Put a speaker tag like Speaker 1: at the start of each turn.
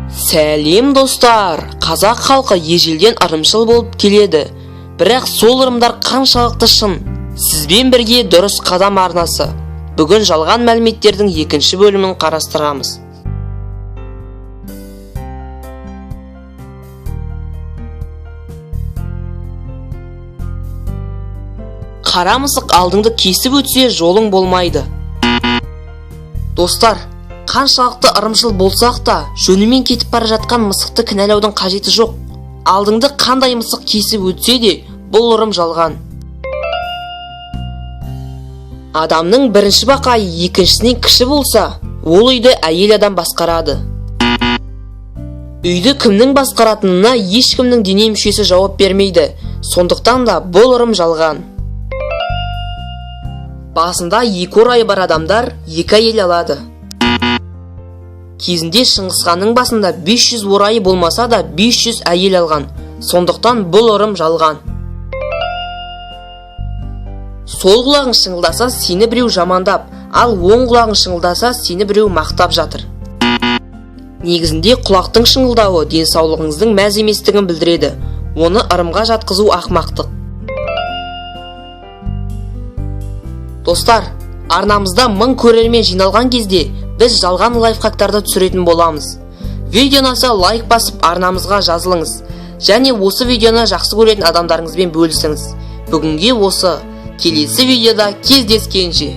Speaker 1: Сәлем, достар! Қазақ халқы ежелден ырымшыл болып келеді. Бірақ сол ырымдар қаншалықты шын? Сізбен бірге Дұрыс қадам арнасы. Бүгін жалған мәліметтердің екінші бөлімін қарастырамыз. Қара мысық алдыңды кесіп өтсе, жолың болмайды. Достар, қаншалықты ырымшыл болсақ та, жөнімен кетіп бара жатқан мысықты кінәлаудың қажеті жоқ. Алдыңды қандай мысық кесіп өтсе де, бұл ырым жалған. Адамның бірінші бақайы екіншісінен кіші болса, ол үйді әйел адам басқарады. Үйді кімнің басқаратынына ешкімнің дене мүшесі жауап бермейді. Сондықтан да бұл ырым жалған. Басында екі орайы бар адамдар екі әйел алады. Кезінде Шыңғысханның басында 500 орайы болмаса да, 500 әйел алған. Сондықтан бұл ырым жалған. Сол құлағың шыңылдаса, сені біреу жамандап, ал оң құлағың шыңылдаса, сені біреу мақтап жатыр. Негізінде құлақтың шыңылдауы денсаулығыңыздың мәз еместігін білдіреді. Оны ырымға жатқызу ақымақтық. Достар, арнамызда 1000 көрермен жиналған кезде біз жалған лайфхактарды түсіретін боламыз. Видео ұнаса, лайк басып, арнамызға жазылыңыз және осы видеоны жақсы көретін адамдарыңызбен бөлісіңіз. Бүгінге осы. Келесі видеода кездескенше.